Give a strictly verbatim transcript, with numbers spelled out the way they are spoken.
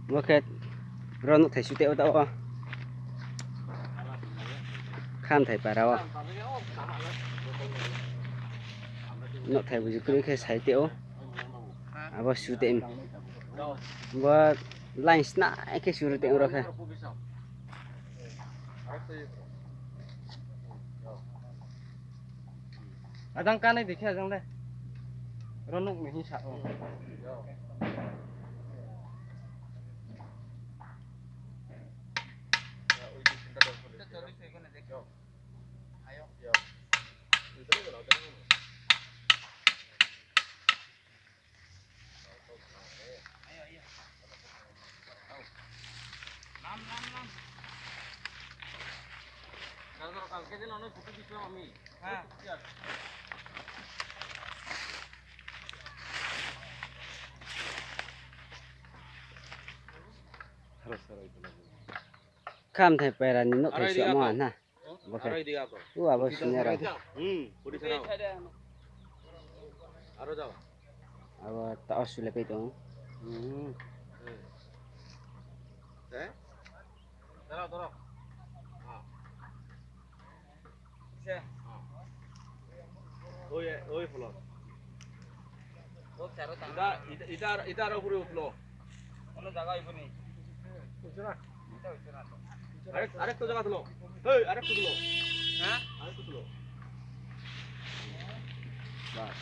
Bo khe ro nouhthai su tei o da o. Khamthai para o. Nouhthai buju kroi khe sai tei o. Abo su tei. Bo line snai khe su ri tei o ro khe. Ajang kanai dei khe ajang le. Ro nouh ni hing sa o. Khamthai para ni nouhthai sumo na. Bo khe. U abo sini aro. Aro tao sule pai tong. Oi, oi, phulo. Ita, ita, ita aro puri utlo. Arek, arek to jaga tulo. Hei, arek to tulo. Arek to tulo. Bas.